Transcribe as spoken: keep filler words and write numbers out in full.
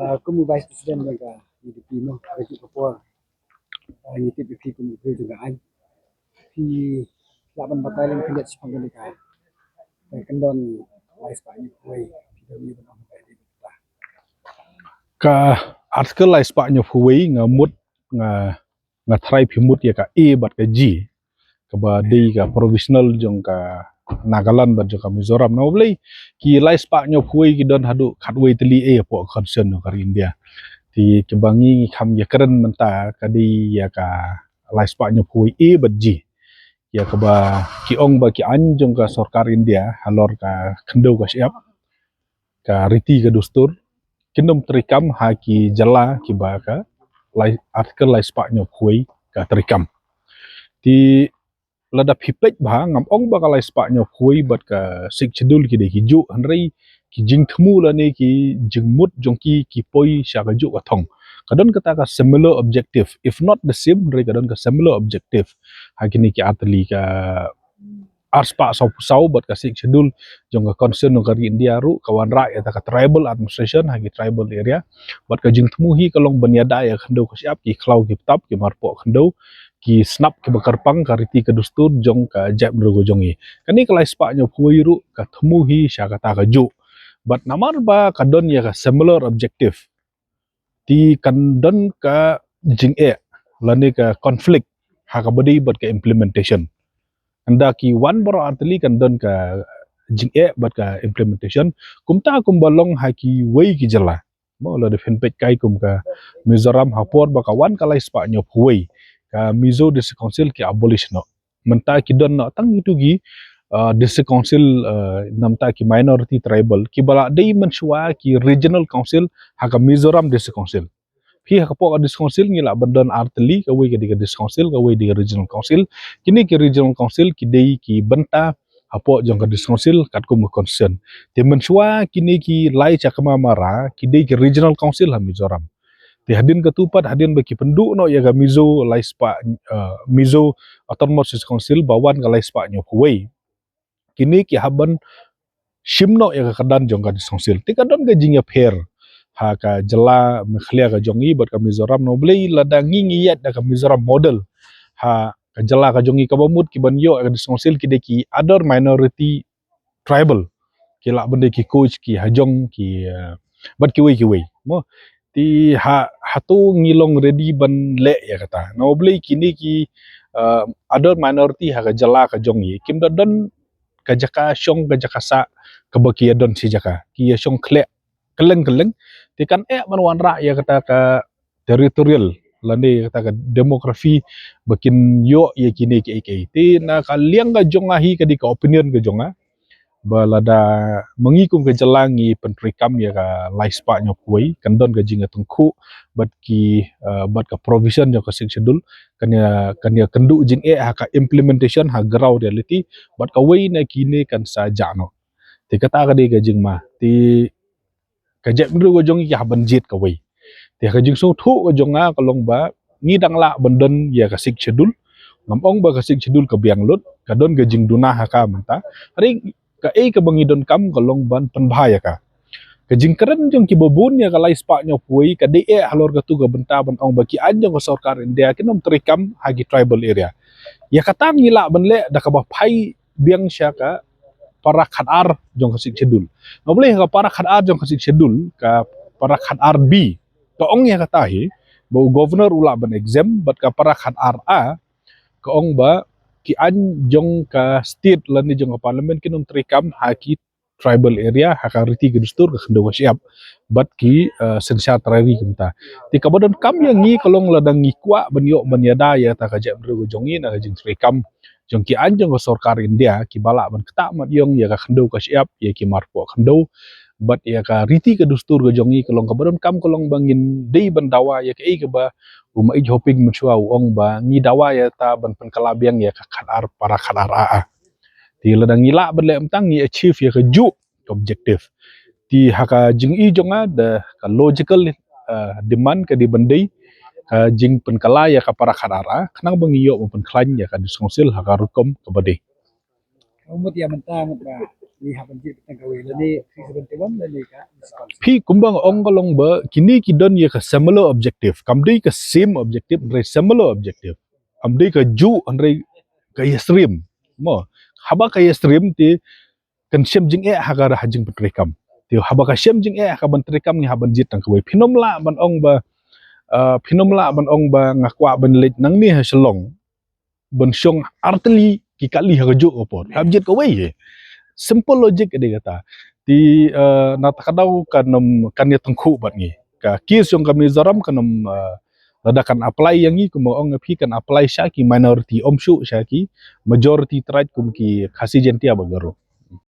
Ah, kum u Vice President jong ka U D P mo, ka juk ka por. Ah, ngi tip ïa phi kum u briew jong ka aiñ. Phi lah ban batai lem khyndiat shaphang kane ka, ka kyndon lai spah hynñiewphew wei. Phi dang ïa ban ong ba dei ba. Ka article lai spah hynñiewphew wei nga mut nga nga tharai phi mut ïa ka A bad ka G, kaba dei ka provisional jong ka Nagaland bad jong ka Mizoram. Namar balei? Ki lai spah hynñiewphew wei ki don haduh khatwei tylli A hapoh constitution jong ka ri India. Te kiba ngi ngi kham ïakren mynta ka dei ïa ka lai spah hynñiewphew wei A bad G, ïa kaba ki ong ba ki aiñ jong ka sorkar India halor ka khyndew ka shyiap, ka riti ka dustur, kin ym treikam ha ki jylla kiba ka lai, article lai spah hynñiewphew wei ka treikam. Te lada phi peit bha, ngam ong ba ka lai spah hynñiewphew wei bad ka Sixth Schedule ki dei kijuh, hynrei ki jingthmu lane ki jingmut jong ki ki poi sha kajuh ka thong. Ka don kata ka similar objective, if not the same, hynrei ka don ka similar objective ha kine ki article, ka ar spah sawphew saw bad ka Sixth Schedule jong ka constitution jong ka ri India ruh ka wanrah ïa kata ka tribal administration ha ki tribal area. Bad ka jingthmu hi ka long ban ïada ïa ka khyndew ka shyiap, ki khlaw ki btap, ki marpoh khyndew, ki snap kiba kyrpang, ka riti ka dustur jong ka jaitbynriew ka jong ngi. Kane ka lai spah hynñiewphew wei ruh ka thmu hi sha kata kajuh. Bad namar ba ka don ïa ka similar objective, te kan don ka jingeh lane ka conflict ha kaba dei bad ka implementation. Ynda ki wan baroh article kan don ka jingeh bad ka implementation. Kumta kumba long ha kiwei ki jylla, mo, lada phin peit kai kum ka Mizoram, ha por ba ka wan ka lai spah hynñiewphew wei, ka Mizo District Council ki abolish noh. Mynta ki don noh tang kitu ki, uh, District Council, uh, namar ki minority tribal, kiba la dei mynshuwa ki Regional Council ha ka Mizoram District Council. Phi ha ka pok ka District Council ngi lah ban don article, kawei ka dei ka District Council, kawei dei ka Regional Council. Kine ki Regional Council ki dei ki bynta hapoh jong ka District Council katkum ka constitution. Te mynshuwa kine ki lai chakma mara ki dei ki Regional Council ha Mizoram. Te hadien katu pat, hadien ba ki pynduh noh ïa ka Mizo lai spah, uh, Mizo Autonomous District Council ba wan ka lai spah hynñiewphew wei, kine ki hap ban shim noh ïa ka kyrdan jong ka District Council. Te ka don ka jingïapher ha ka jylla Meghalaya ka jong ngi bad ka Mizoram. Namar balei? Lada ngi ngi ïaid da ka Mizoram model, ha ka jylla ka jong ngi kaba mut ki ban ïoh ïa ka District Council ki dei ki other minority tribal, ki lah ban dei ki Koch, ki Hajong, ki, uh, bad kiwei kiwei, mo. Te ha, hato ngi long ready ban leh ïa kata? Namar balei? Kine ki, uh, other minority ha ka jylla ka jong ngi kim da don ka jaka shong, ka jaka sah kaba ki ïa don shi jaka, ki ïa shong khleh kylleng kylleng. Te kan eh ban wanrah ïa kata ka territorial lane kata ka demography ba kin ïoh ïa kine kiei kiei. Te na ka liang ka jong nga hi, ka dei ka opinion ka jong nga, ba lada ma ngi kum ka jylla ngi pyntreikam ïa ka lai spah hynñiewphew wei, kan don ka jingïatyngkhuh bad ki, uh, bad ka provision jong ka Sixth Schedule, kan ïa, kan ïakynduh jingeh ha ka implementation, ha ground reality, bad kawei na kine kan sa jah noh. Te kata ka dei ka jingma. Te ka jaitbynriew ka jong ngi ki hap ban jied kawei. Te ka jingsngewthuh ka jong nga ka long ba ngi dang lah ban don ïa ka Sixth Schedule. Ngam ong ba ka Sixth Schedule ka biang lut, ka don ka jingduna ha ka mynta. Hynrei kaei kaba ngi donkam ka long ban pynbha ïa ka. Ka jingkren jong kiba bun ïa ka lai spah hynñiewphew wei ka dei eh halor katu ka bynta ban ong ba ki aiñ jong ka sorkar India kin ym treikam ha ki tribal area. Ïa kata ngi lah ban leh da kaba phai biang sha ka para khatar jong ka Sixth Schedule. Namar balei? Ka para khatar jong ka Sixth Schedule, ka para khatar B, ka ong ïa kata hi ba u governor u lah ban exempt, bad ka para khatar A ka ong ba ki aiñ jong ka state lane jong ka parliament kin ym treikam ha ki tribal area, ha ka riti ka dustur, ka khyndew ka shyiap, bad ki, uh, synshar trai ri kumta. Te kaba donkam ïa ngi ka long lada ngi kwah ban ïoh ban ïada ïa kata ka jaitbynriew ka jong ngi na ka jingtreikam jong ki aiñ jong ka sorkar India, kiba lah ban ktah mat ïong ïa ka khyndew ka shyiap, ïa ki marpoh khyndew, bad ïa ka riti ka dustur ka jong ngi, ka long kaba donkam ka long ba ngin dei ban dawa ïa kaei kaba u Maieit Hoping mynshuwa u ong ba ngi dawa ïa kata ban pynkylla biang ïa ka khatar, para khatar A. Te lada ngi lah ban leh kumta ngi achieve ïa kajuh ka objective. Te ha ka jingi jong nga, da ka logical, uh, demand ka dei ban dei ka jingpynkylla ïa ka para khatar A khnang ba ngi ïoh ban pynkhlaiñ ïa ka District Council ha ka rukom kaba dei. Ka mut ïa mynta, mut ba Ni ha ban jied tang kawei lane three seventy-one lane ka municipal. Phi kumba nga ong ka long ba kini ki don ïa ka similar objective. Kam dei ka same objective, hynrei similar objective. Kam dei ka juh hynrei ka ïasyriem. Mo, haba ka ïasyriem te kan shem jingeh ha ka ha jingpyntreikam. Te haba ka shem jingeh ha ka ban treikam ngi ha ban jied tang kawei. Phin ym lah ban ong ba uh, phin ym lah ban ong ba nga kwah ban leit nangne ha Shillong ban shong artylli ki kali ha ka juh ka por. Hap jied kawei. Simple logic ka dei kata. Te uh, na ta ka daw kan ym kan ïa tyngkhuh bad ngi. Ka case jong ka Mizoram kan ym uh, lada kan apply ïa ngi kumba ong phi kan apply sha ki minority, ym shuh sha ki majority tribe kum ki Khasi, Jaintia bad Garo.